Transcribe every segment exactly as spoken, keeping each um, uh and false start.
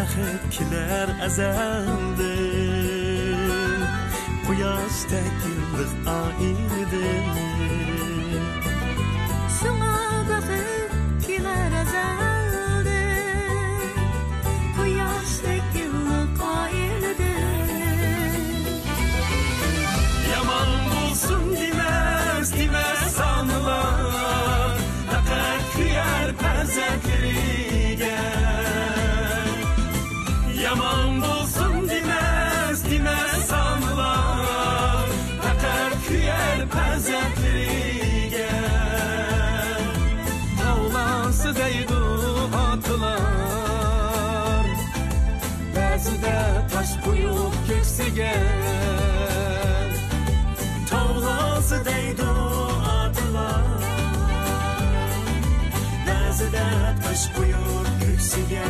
بەخت كېلەر ئەزەلدىن، قۇياشتەك يىللىق ئائىلىدىن. شۇڭا بەخت كېلەر ئەزەلدىن، قۇياشتەك يىللىق ئائىلىدىن. يامان بولسۇن دېمەس، دېمەس ئانىلار، پەقەت كۆيەر پەرزەنتلىرىگە. يامان بولسۇن دېمەس، دېمەس ئانىلار، پەقەت كۆيەر پەرزەنتلىرىگە. تاۋلانسا دەيدۇ ئاتىلار، بەزىدە تاش قويۇپ كۆكسىگە. تاۋلانسا دەيدۇ ئاتىلار، بەزىدە تاش قويۇپ كۆكسىگە.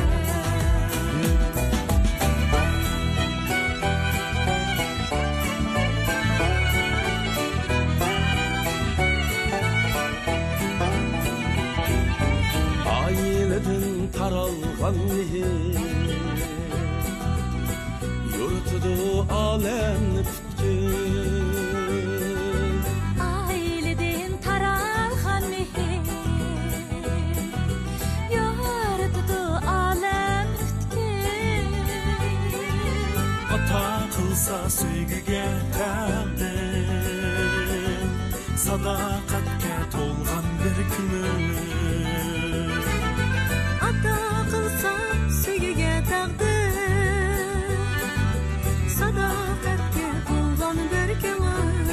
ئائىلىدىن تارالغان مېھىر يورۇتىدۇ ئالەمنى پۈتكۈل. ئائىلىدىن تارالغان مېھىر يورۇتىدۇ ئالەم پۈتكۈل. ئاتا قىلسا سۆيگۈگە تەقدىر، ساداقەتكە تولغان بىر كۆڭۈل. ئاتا قىلسا سۆيگۈگە تەقدىر، ساداقەتكە تولغان بىر كۆڭۈل.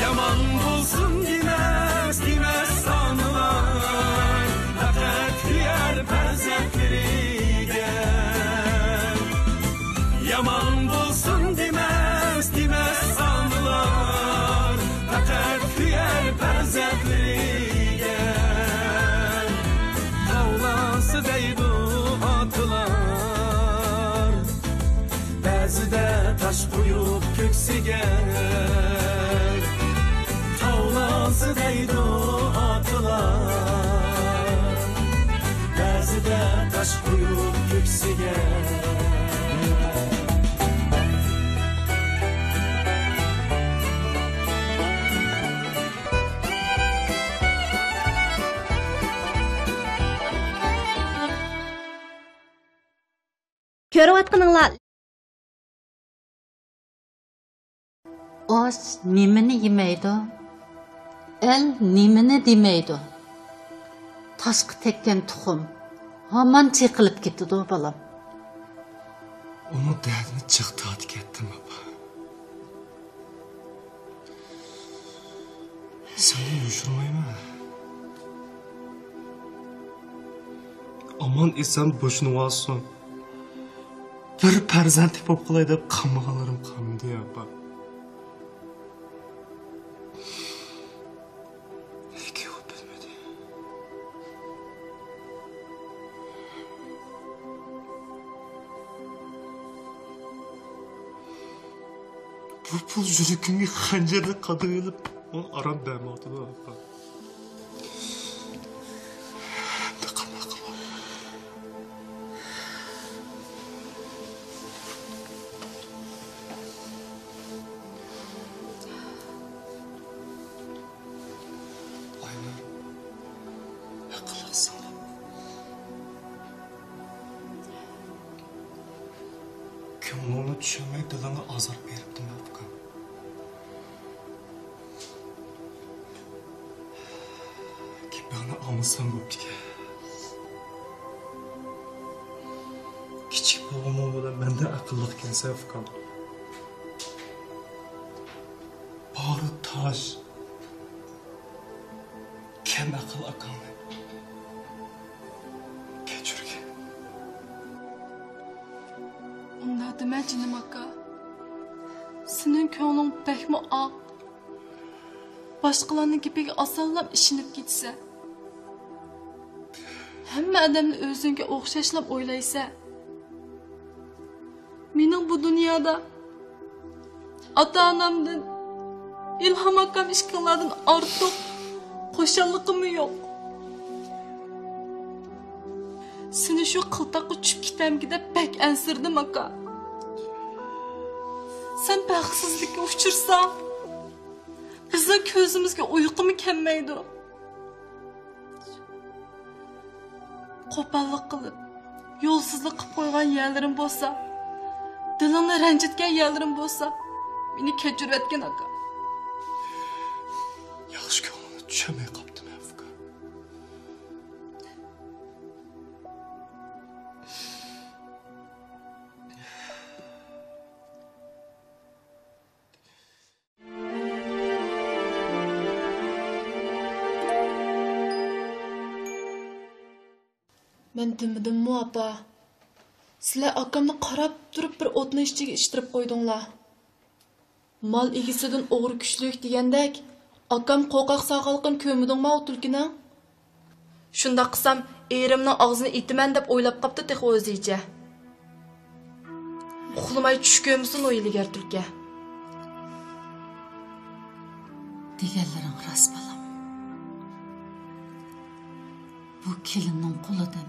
يامان بولسۇن دېمەس، دېمەس ئانىلار، پەقەت كۆيەر پەرزەنتلىرىگە. يامان بولسۇن دېمەس، دېمەس ئانىلار، پەقەت كۆيەر پەرزەنتلىرىگە. تاۋلانسا دەيدۇ ئاتىلار، بەزىدە تاش قويۇپ كۆكسىگە. تاۋلانسا دەيدۇ ئاتىلار، بەزىدە تاش قويۇپ كۆكسىگە. كۆرۈۋاتقىنىڭلار. ئاچ نېمىنى يېمەيدۇ؟ ئەل نېمىنى دېمەيدۇ؟ تاشقا تەگكەن تۇخۇم ھامان چېقىلىپ كېتىدۇ، بالام. ئۇنىڭ دەردىنى جىق تارتىپ كەتتىم، ئاپا. سەندىن يوشۇرمايمەن. ئامان ئېسەن بوشىنىۋالسۇن. بىر پەرزەنتلىك بولۇپ قالاي دەپ قالمىغانلىرىم قالمىدى، ئاپا. لېكىن ئۇ بىلمىدى. بۇ پۇل يۈرىكىمگە خەنجەردەك قادىۋېلىپ، ماڭا ئارام بەرمەيۋاتىدۇ، ئاپا. ئەمدى قانداق قىلىمەن؟ ئاينۇر، ئەقىللىق سىڭلىم. كۆڭلۈڭنى چۈشەنمەي دىلىڭغا ئازار بېرىپتىمەن، ئۇكام. گېپىڭنى ئاڭلىسام بوپتىكەن. كىچىك بولغىنىڭ بىلەن مەندىن ئەقىللىق ئىكەنسەن، ئۇكام. بارى تاش. كەم ئەقىل ئاكاڭنى كەچۈرگىن. ئۇنداق دېمە، جېنىم ئاكا. سېنىڭ كۆڭلۈڭ بەكمۇ ئاق. باشقىلارنىڭ گېپىگە ئاسانلا ئىشىنىپ كېتىسەن. ھەممە ئادەمنى ئۆزۈڭگە ئوخشاشلا ئويلايسەن. مېنىڭ بۇ دۇنيادا ئاتا-ئانامدىن، ئىلھام ئاكام ئىككىڭلاردىن ئارتۇق خۇشاللىقىممۇ يوق. سېنى شۇ قىلتاققا چۈشۈپ كېتەمگە دەپ بەك ئەنسىرىدىم، ئاكا. سەن بەختسىزلىككە ئۇچرىساڭ، بىزنىڭ كۆزىمىزگە ئۇيقۇمۇ كەلمەيدۇ. قوپاللىق قىلىپ، يولسىزلىق قىلىپ قويغان يەرلىرىم بولسا، دىلىڭنى رەنجىتكەن يەرلىرىم بولسا، مېنى كەچۈرۈۋەتكىن، ئاكا. ياخشى كۆڭلۈڭنى چۈشەنمەي قاپتىمەن، ئۇكا. مەن دېمىدىممۇ، ئاپا؟ سىلەر ئاكامنى قاراپ تۇرۇپ بىر ئوتنىڭ ئىچىگە ئىتتىرىپ قويدۇڭلار. مال ئىگىسىدىن ئوغرى كۈچلۈك دېگەندەك، ئاكام قورقاق سالغانلىقىنى كۆرمىدىڭما ئۇ تۈلكىنىڭ؟ شۇنداق قىلسام، ئېرىمنىڭ ئاغزىنى ئېتىمەن دەپ ئويلاپ قاپتۇ تېخى ئۆزىچە. ئۇخلىماي چۈش كۆرمىسۇن ئۇ ھىيلىگەر تۈلكە. دېگەنلىرىڭ راست، بالام. بۇ كېلىننىڭ قولىدىن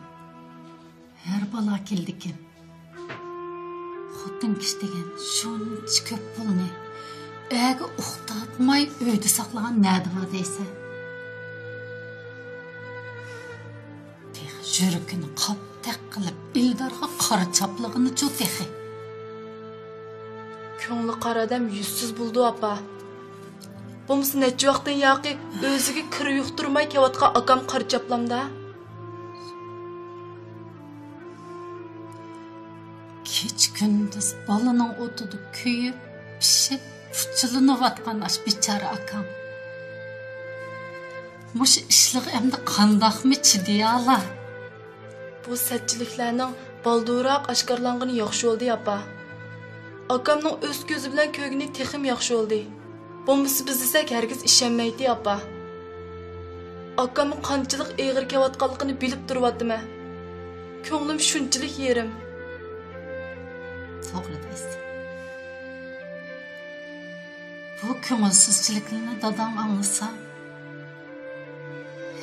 ھەر بالا كېلىدىكەن. خوتۇن كىشى دېگەن شۇنچە كۆپ پۇلنى ئەرگە ئۇقتۇرتماي ئۆيدە ساقلىغان نەدە بار دەيسەن؟ تېخى يۈرىكىنى قاپتەك قىلىپ ئىلدارغا قارا چاپلىغىنىچۇ تېخى. كۆڭلى قارا ئادەم يۈزسىز بولىدۇ، ئاپا. بولمىسا نەچچە ۋاقىتتىن ياقى ئۆزىگە كىر يۇقتۇرماي كېلىۋاتقان ئاكام قارا چاپلامدا. كېچە-كۈندۈز بالىنىڭ ئوتىدا كۆيۈپ، پىشىپ، پۇچىلىنىۋاتقان ئاش بىچارە ئاكام. مۇشۇ ئىشلىق ئەمدى قانداقمۇ چىدىيالا؟ بۇ سەتچىلىكلەرنىڭ بالدۇرراق ئاشكارىلانغىنى ياخشى بولدى، ئاپا. ئاكامنىڭ ئۆز كۆزى بىلەن كۆرگىنى تېخىمۇ ياخشى بولدى. بولمىسا بىز دېسەك ھەرگىز ئىشەنمەيتتى، ئاپا. ئاكامنىڭ قانچىلىك ئېغىر كېلىۋاتقانلىقىنى بىلىپ تۇرۇۋاتىمەن. كۆڭلۈم شۇنچىلىك يېرىم. توغرا دەيسەن. بۇ كۆڭۈلسىزچىلىكلىرىنى داداڭ ئاڭلىسا،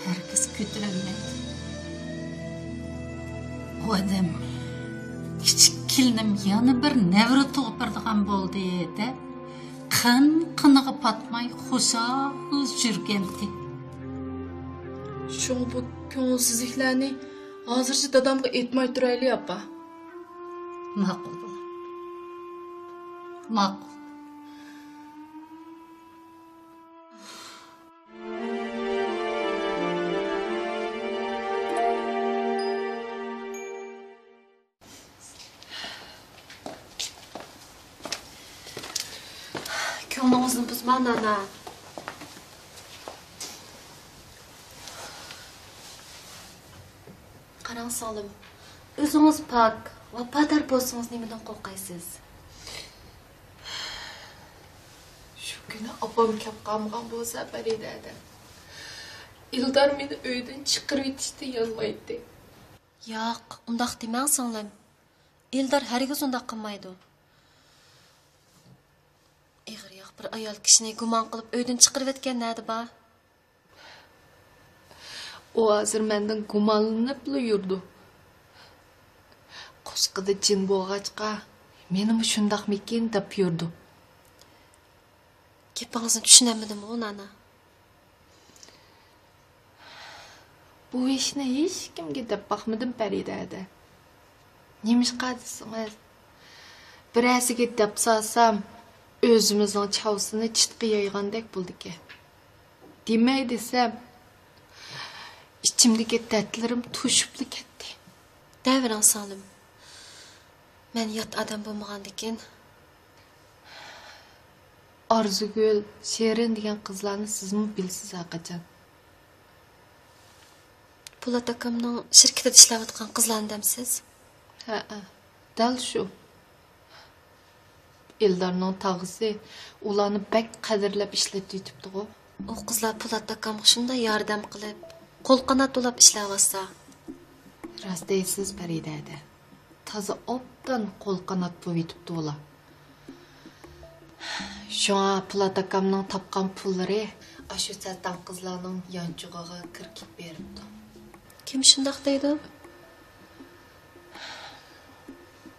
ھەرگىز كۆتۈرەلمەيدۇ. ئۇ ئادەم، كىچىك كېلىنىم يەنە بىر نەۋرە تۇغۇپ بېرىدىغان بولدى دەپ، قېنى-قېنىغا پاتماي خۇشال يۈرگەنتى. شۇڭا بۇ كۆڭۈلسىزلىكلەرنى ھازىرچە دادامغا ئېيتماي تۇرايلى، ئاپا. ماقۇل، بالام. ماقۇل. كۆڭلىڭىزنى بۇزماڭ، نانا. قاراڭ، سىڭلىم، ئۆزىڭىز پاك، ۋاپادار بولسىڭىز، نېمىدىن قورقايسىز؟ شۇ كۈنى ئاپام كەپ قالمىغان بولسا، پەرىدە ھەدە، ئىلدار مېنى ئۆيدىن چىقىرىۋېتىشتىن يانمايتتى. ياق، ئۇنداق دېمەڭ، سىڭلىم. ئىلدار ھەرگىز ئۇنداق قىلمايدۇ. ئېغىر ياق بىر ئايال كىشىنى گۇمان قىلىپ ئۆيدىن چىقىرىۋەتكەن نەدە بار؟ ئۇ ھازىر مەندىن گۇمانلىنىپلا يۈرىدۇ. قۇسقىدا جىن بولغاچقا، مېنىمۇ شۇنداقمىكىن دەپ يۈرىدۇ. گېپىڭىزنى چۈشىنەلمىدىمغۇ، نانا؟ بۇ ئىشنى ھېچكىمگە دەپ باقمىدىم، پەرىدە ھەدە. نېمىشقا دېسىڭىز، بىرەرسىگە دەپ سالسام، ئۆزىمىزنىڭ چاۋىسىنى چىتقا يايغاندەك بولىدىكەن. دېمەي دېسەم، ئىچىمدىكى دەردلىرىم توشۇپلا كەتتى. دەۋېرىڭ، سىڭلىم. مەن يات ئادەم بولمىغاندىكىن. ئارزۇگۈل، شېرىن دېگەن قىزلارنى سىزمۇ بىلىسىز ھەرقاچان. پولات ئاكامنىڭ شىركىتىدە ئىشلەۋاتقان قىزلارنى دەمسىز؟ ھەئە، دەل شۇ. ئېلدارنىڭ تاغىسى ئۇلارنى بەك قەدىرلەپ ئىشلىتىۋېتىپتىغۇ. ئۇ قىزلار پولات ئاكامغا شۇنداق ياردەم قىلىپ، قول قانات بولاپ ئىشلەۋاتسا. راست دەيسىز، پەرىدە ھەدە. تازا ئوبدان قول قانات بولۇۋېتىپتۇ ئۇلار. شۇڭا پولات ئاكامنىڭ تاپقان پۇللىرى ئاشۇ سەرتان قىزلارنىڭ يانچۇقىغا كىرگۈزۈپ بېرىپتۇ. كىم شۇنداق دەيدۇ؟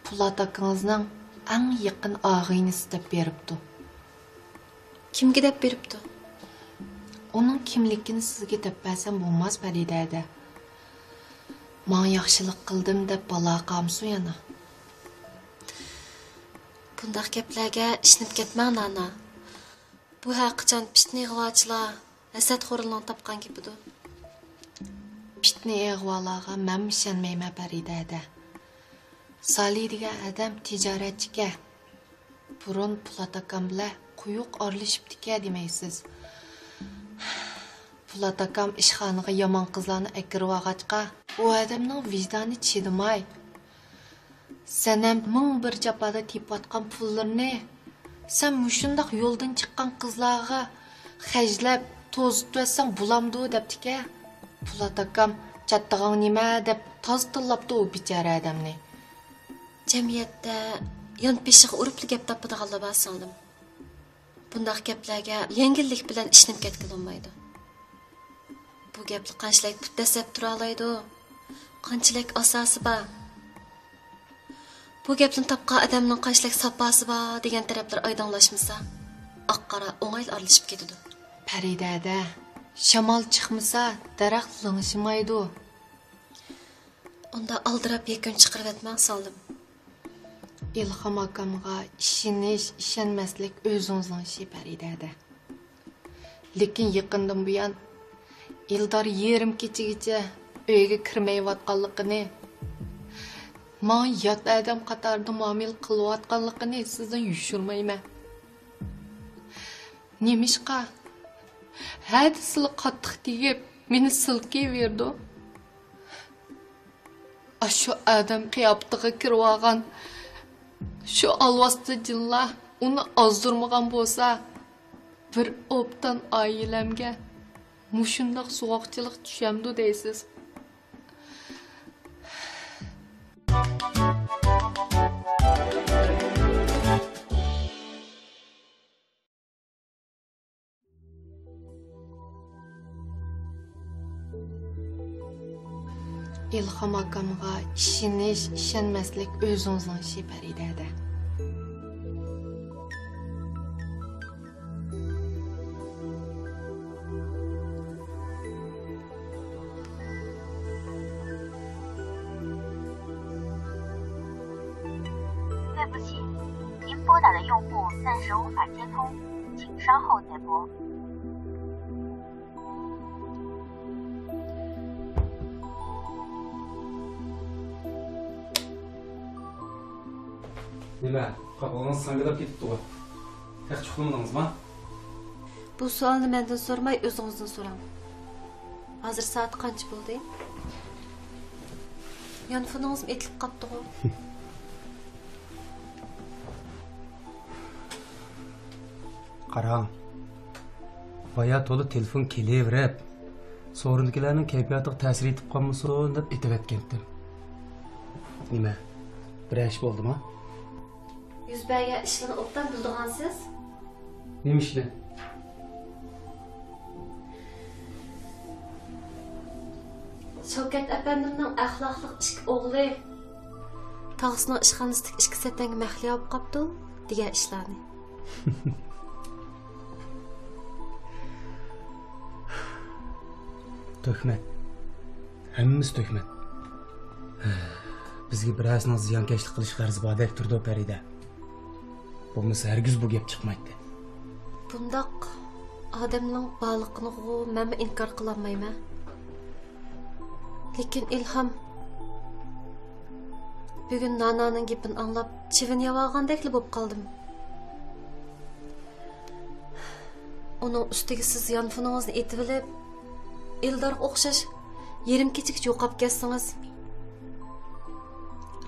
پولات ئاكىڭىزنىڭ ئەڭ يېقىن ئاغىنىسى دەپ بېرىپتۇ. كىمگە دەپ بېرىپتۇ؟ ئۇنىڭ كىملىكىنى سىزگە دەپ بەرسەم بولماس، پەرىدە ھەدە. ماڭا ياخشىلىق قىلدىم دەپ بالا قامسۇ يەنە. بۇنداق گەپلەرگە ئىشىنىپ كەتمەڭ، نانا. بۇ ھەرقاچان پىتنە ئىغۋاچىلار، ھەسەتخورلارنىڭ تاپقان گېپىدۇ. پىتنە ئىغۋالارغا مەنمۇ ئىشەنمەيمەن، پەرىدە ھەدە. سالى دېگەن ئادەم تىجارەتچىكەن. بۇرۇن پولات ئاكام بىلەن قويۇق ئارىلىشىپتىكەن دېمەيسىز. پولات ئاكام ئىشخانىغا يامان قىزلارنى ئەكىرىۋالغاچقا، ئۇ ئادەمنىڭ ۋىجدانى چىدىماي، سەن ھەم مىڭ بىر جاپادا تېپىۋاتقان پۇللىرىنى سەن مۇشۇنداق يولدىن چىققان قىزلارغا خەجلەپ توزۇتۇۋەتسەڭ بولامدۇ دەپتىكەن. پولات ئاكام چاتىقىڭ نېمە دەپ تازا تىللاپتۇ ئۇ بىچارە ئادەمنى. جەمئىيەتتە يان پېشىغا ئۇرۇپلا گەپ تاپىدىغانلار بار، سىڭلىم. بۇنداق گەپلەرگە يەڭگىللىك بىلەن ئىشىنىپ كەتكىلى بولمايدۇ. بۇ گەپلەر قانچىلىك پۇت دەسسەپ تۇرالايدۇ، قانچىلىك ئاساسى بار. بۇ گەپنى تاپقان ئادەمنىڭ قانچىلىك ساپاسى بار دېگەن تەرەپلىرى ئايدىڭلاشمىسا، ئاق-قارا ئوڭايلا ئارىلىشىپ كېتىدۇ. پەرىدە ھەدە، شامال چىقمىسا، دەرەخ لىڭشىمايدۇ. ئۇندا ئالدىراپ يەكۈن چىقىرىۋەتمەڭ، سىڭلىم. ئىلھام ئاكامغا ئىشىنىش، ئىشەنمەسلىك ئۆزىڭىزنىڭ ئىشى، پەرىدە ھەدە. لېكىن يېقىندىن بۇيان ئېلدار يېرىم كېچىگىچە ئۆيگە كىرمەيۋاتقانلىقىنى، ماڭا يات ئادەم قاتارىدا مۇئامىلە قىلىۋاتقانلىقىنى سىزدىن يوشۇرمايمەن. نېمىشقا؟ ھە دېسىلا قاتتىق تېگىپ، مېنى سىلكىۋېرىدۇ. ئاشۇ ئادەم قىياپىتىغا كىرىۋالغان شۇ ئالۋاستى جىنلار ئۇنى ئازدۇرمىغان بولسا، بىر ئوبدان ئائىلەمگە مۇشۇنداق سوغۇقچىلىق چۈشەمدۇ دەيسىز؟ ئىلھام ئاكامغا ئىشىنىش، ئىشەنمەسلىك ئۆزىڭىزنىڭ ئىشى، پەرىدە ھەدە. 对不起，您拨打的用户暂时无法接通，请稍后再拨。 نېمە، قاپىقىڭىز ساڭگىلاپ كېتىپتىغۇ؟ تېخىچە ئۇخلىمىدىڭىزما؟ بۇ سوئالنى مەندىن سورىماي، ئۆزىڭىزدىن سوراڭ. ھازىر سائەت قانچە بولدى؟ يانفونىڭىزمۇ ئېتىلىپ قاپتىغۇ؟ قاراڭ، بايا تولا تېلېفون كېلىۋېرىپ، سورۇندىكىلەرنىڭ كەيپىياتىغا تەسىر يېتىپ قالمىسۇن دەپ ئېتىۋەتكەنتىم. نېمە، بىرەر ئىش بولدىما؟ يۈز بەرگەن ئىشلارنى ئوبدان بىلىدىغانسىز؟ نېمە ئىشنى؟ شەۋكەت ئەپەندىمنىڭ ئەخلاقلىق ئىككى ئوغلى تاغىسىنىڭ ئىشخانىسىدىكى ئىككى سەتەڭگە مەخلىيا بولۇپ قاپتۇ دېگەن ئىشلارنى. تۆھمەت. ھەممىسى تۆھمەت. بىزگە بىرەرسىنىڭ زىيانكەشلىك قىلىش غەرىزى باردەك تۇرىدۇ، پەرىدە. بولمىسا ھەرگىز بۇ گەپ چىقمايتتى. بۇنداق ئادەمنىڭ بارلىقىنىغۇ مەنمۇ ئىنكار قىلالمايمەن. لېكىن ئىلھام، بۈگۈن نانانىڭ گېپىنى ئاڭلاپ، چىۋىن يەۋالغاندەكلا بولۇپ قالدىم. ئۇنىڭ ئۈستىگە سىز يانفونىڭىزنى ئېتىۋېلىپ، ئېلدارغا ئوخشاش يېرىم كېچىگىچە يوقاپ كەتسىڭىز،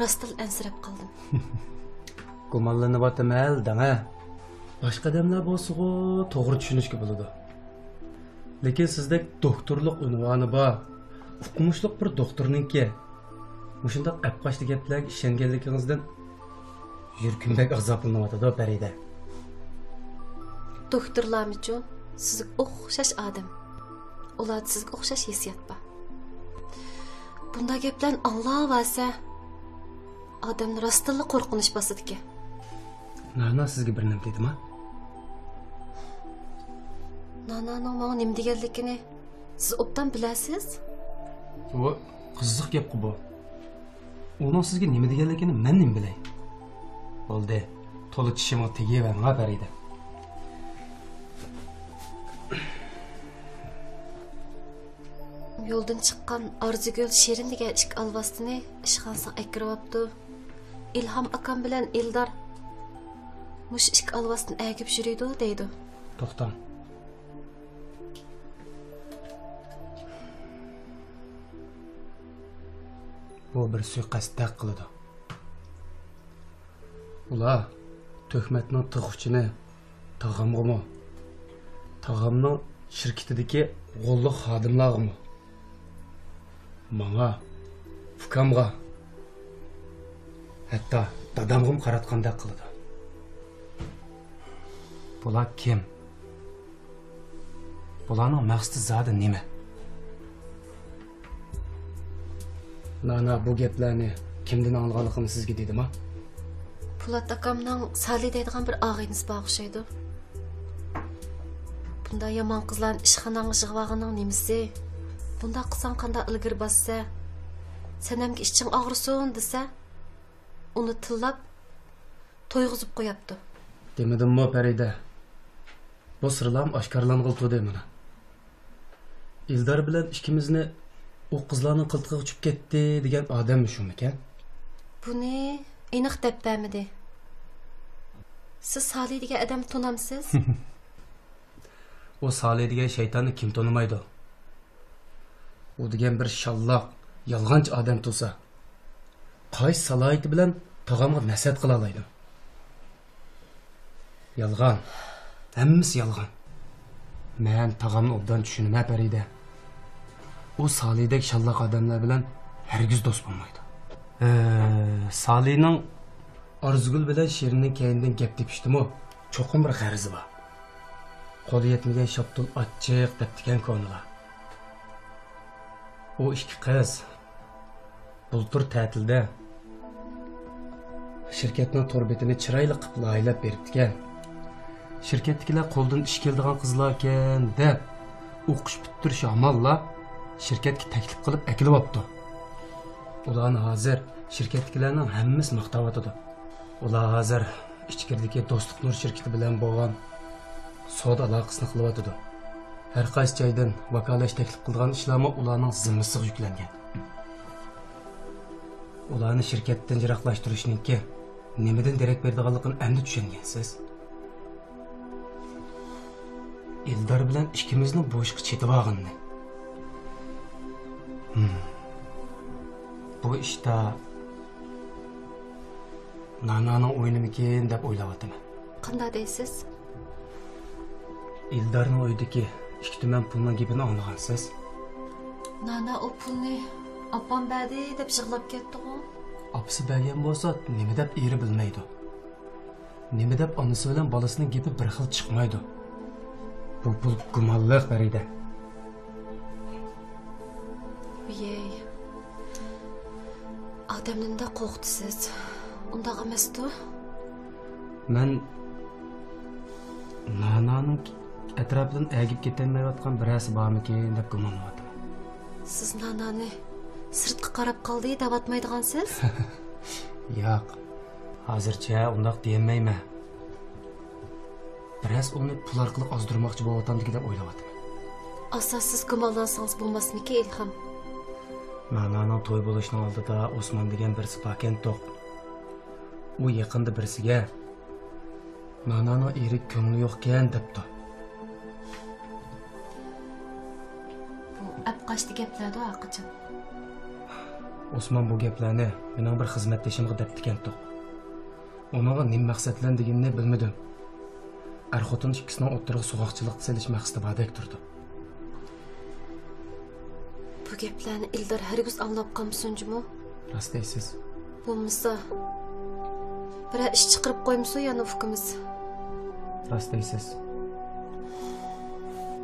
راستتىنلا ئەنسىرەپ قالدىم. گۇمانلىنىۋاتىمەن دەڭە. باشقا ئادەملەر بولسىغۇ توغرا چۈشىنىشكە بولىدۇ. لېكىن سىزدەك دوكتورلۇق ئۇنۋانى بار، ئۇقمۇشلۇق بىر دوختۇرنىڭكى مۇشۇنداق ئەپقاچتى گەپلەرگە ئىشەنگەنلىكىڭىزدىن يۈرىكىم بەك ئازابلىنىۋاتىدۇ، پەرىدە. دوكتورلارمۇچۇ سىزگە ئوخشاش ئادەم. ئۇلاردا سىزگە ئوخشاش ھېسسىيات بار. بۇنداق گەپلەرنى ئاڭلاۋالسا، ئادەمنى راستتىنلا قورقۇنچ باسىدىكەن. نانا سىزگە بىر نېمە دېدىما؟ نانانىڭ ماڭا نېمە دېگەنلىكىنى سىز ئوبدان بىلەسىز. بۇ قىزىق گەپقۇ بۇ. ئۇنىڭ سىزگە نېمە دېگەنلىكىنى مەن نېمە بىلەي؟ بولدى، تولا چىشىمغا تېگىۋەرمە، پەرىدە. يولدىن چىققان ئارزۇگۈل، شېرىن دېگەن ئىككى ئالۋاستىنى ئىشخانىسىغا ئەكىرىۋاپتۇ. ئىلھام ئاكام بىلەن ئېلدار مۇشۇ ئىككى ئالۋاستىنى ئەگىپ يۈرىدۇ دەيدۇ. توختاڭ. بۇ بىر سۇيىقەستتەك قىلىدۇ. ئۇلار تۆھمەتنىڭ تىغ ئۇچىنى تاغامغىمۇ، تاغامنىڭ شىركىتىدىكى غوللۇق خادىملارغىمۇ، ماڭا، ئۇكامغا، ھەتتا دادامغىمۇ قاراتقاندەك قىلىدۇ. بۇلار كىم؟ بۇلارنىڭ مەقسىتى زادى نېمە؟ نانا بۇ گەپلەرنى كىمدىن ئاڭلىغانلىقىمنى سىزگە دېدىما؟ پولات ئاكامنىڭ سالى دەيدىغان بىر ئاغىنىسى بار ئوخشايدۇ. بۇنداق يامان قىزلارنى ئىشخاناڭغا يىغىۋالغىنىڭ نېمىسى؟ بۇنداق قىلساڭ قانداق ئىلگىرى باسىسەن؟ سەنەمگە ئىچىڭ ئاغرىسۇن دېسە، ئۇنى تىللاپ، تويغۇزۇپ قوياپتۇ. دېمىدىممۇ، پەرىدە؟ بۇ سىرلارمۇ ئاشكارىلانغىلى تۇردى مانا. ئىلدار بىلەن ئىككىمىزنى ئۇ قىزلارنىڭ قىلتىقىغا چۈشۈپ كەتتى دېگەن ئادەممۇ شۇمىكەن؟ بۇنى ئېنىق دەپ بەرمىدى. سىز سالى دېگەن ئادەمنى تونامسىز؟ ئۇ سالى دېگەن شەيتاننى كىم تونۇمايدۇ؟ ئۇ دېگەن بىر شاللاق، يالغانچى ئادەم تۇرسا، قايسى سالاھىيىتى بىلەن تاغامغا نەسىھەت قىلالايدۇ؟ يالغان. ھەممىسى يالغان. مەن تاغامنى ئوبدان چۈشىنىمەن، پەرىدە. ئۇ سالىدەك شاللاق ئادەملەر بىلەن ھەرگىز دوست بولمايدۇ. ھە، سالىنىڭ ئارزۇگۈل بىلەن شېرىننىڭ كەينىدىن گەپ تېپىشتىمۇ چوقۇم بىر غەرىزى بار. قولى يەتمىگەن شاپتۇل ئاچچىق دەپتىكەن كونىلار. ئۇ ئىككى قىز بۇلتۇر تەتىلدە شىركەتنىڭ تور بېتىنى چىرايلىق قىلىپ لايىھەلەپ بېرىپتىكەن. شىركەتتىكىلەر قولدىن ئىش كېلىدىغان قىزلاركەن دەپ، ئوقۇش پۈتتۈرۈش ئاماللاپ، شىركەتكە تەكلىپ قىلىپ ئەكېلىۋاپتۇ. ئۇلارنى ھازىر شىركەتتىكىلەرنىڭ ھەممىسى ماختاۋاتىدۇ. ئۇلار ھازىر ئىچكىرىدىكى دوستلۇق نۇر شىركىتى بىلەن بولغان سودا ئالاقىسىنى قىلىۋاتىدۇ. ھەر قايسى جايدىن ۋاكالەتلەشكە تەكلىپ قىلىدىغان ئىشلارمۇ ئۇلارنىڭ زىممىسىغا يۈكلەنگەن. ئۇلارنى شىركەتتىن يىراقلاشتۇرۇشنىڭكى نېمىدىن دېرەك بېرىدىغانلىقىنى ئەمدى چۈشەنگەنسىز؟ ئېلدار بىلەن ئىككىمىزنىڭ بۇ ئىشقا چېتىۋالغىنىنى. ھىم. بۇ ئىشتا نانانىڭ ئويۇنىمىكىن دەپ ئويلاۋاتىمەن. قانداق دەيسىز؟ ئېلدارنىڭ ئۆيىدىكى ئىككى تۈمەن پۇلنىڭ گېپىنى ئاڭلىغانسىز؟ نانا ئۇ پۇلنى ئاپام بەردى دەپ يىغلاپ كەتتىغۇ. ئاپىسى بەرگەن بولسا، نېمە دەپ ئېرى بىلمەيدۇ؟ نېمە دەپ ئانىسى بىلەن بالىسىنىڭ گېپى بىر خىل چىقمايدۇ؟ بۇ پۇل گۇمانلىق، پەرىدە. ۋىيەي. ئادەمنى ئۇنداق قورقۇتىسىز. ئۇنداق ئەمەستۇ؟ مەن نانانىڭ ئەتراپىدىن ئەگىپ كېتەلمەيۋاتقان بىرەرسى بارمىكىن دەپ گۇمانلىنىۋاتىمەن. سىز نانانى سىرتقا قاراپ قالدى دەۋاتمايدىغانسىز؟ ياق، ھازىرچە ئۇنداق دېيەلمەيمەن. بىرەرسى ئۇنى پۇل ئارقىلىق ئازدۇرماقچى بولۇۋاتامدىكىن دەپ ئويلاۋاتىمەن. ئاساسسىز گۇمانلانسىڭىز بولماسمىكىن، ئىلھام؟ نانانىڭ توي بولۇشىنىڭ ئالدىدا ئوسمان دېگەن بىرسى باركەنتۇق. ئۇ يېقىندا بىرسىگە، نانانىڭ ئېرىگە كۆڭلى يوقكەن دەپتۇ. بۇ ئەپقاچتى گەپلەردۇ ھەرقاچان. ئوسمان بۇ گەپلەرنى مېنىڭ بىر خىزمەتدىشىمغا دەپتىكەنتۇق. ئۇنىڭغا نېمە مەقسەت بىلەن دېگىنىنى بىلمىدىم. ئەر-خوتۇن ئىككىسىنىڭ ئوتتۇرىغا سوغۇقچىلىق سېلىش مەقسىتى باردەك تۇرىدۇ. بۇ گەپلەرنى ئىلدار ھەرگىز ئاڭلاپ قالمىسۇن جۇمۇ. راست دەيسىز. بولمىسا، بىرەر ئىش چىقىرىپ قويمىسۇن يەنە ئۇكىمىز. راست دەيسىز.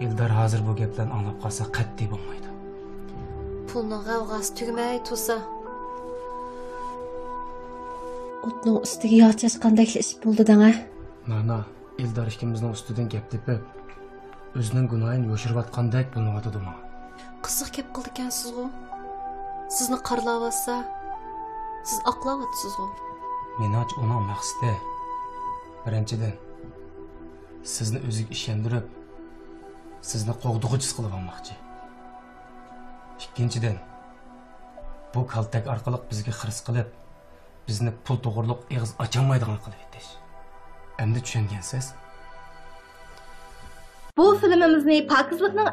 ئىلدار ھازىر بۇ گەپلەرنى ئاڭلاپ قالسا قەتئىي بولمايدۇ. پۇلنىڭ غەۋغاسى تۈگىمەي تۇرسا، ئوتنىڭ ئۈستىگە ياغ چاچقاندەكلا ئىش بولدى دەڭە. نانا، ئېلدار ئىككىمىزنىڭ ئۈستىدىن گەپ تېپىپ، ئۆزىنىڭ گۇناھىنى يوشۇرۇۋاتقاندەك بىلىنىۋاتىدۇ ماڭا. قىزىق گەپ قىلىدىكەنسىزغۇ. سىزنى قارىلاۋاتسا، سىز ئاقلاۋاتىسىزغۇ. مېنىڭچە ئۇنىڭ مەقسىتى، بىرىنچىدىن، سىزنى ئۆزىگە ئىشەندۈرۈپ، سىزنى قوغدىغۇچىسى قىلىۋالماقچى. ئىككىنچىدىن، بۇ كالتەك ئارقىلىق بىزگە خىرىس قىلىپ، بىزنى پۇل توغرۇلۇق ئېغىز ئاچالمايدىغان قىلىۋېتىش. ئەمدى چۈشەنگەنسىز؟ بۇ فىلىمىمىزنى پاكىزلىقنىڭ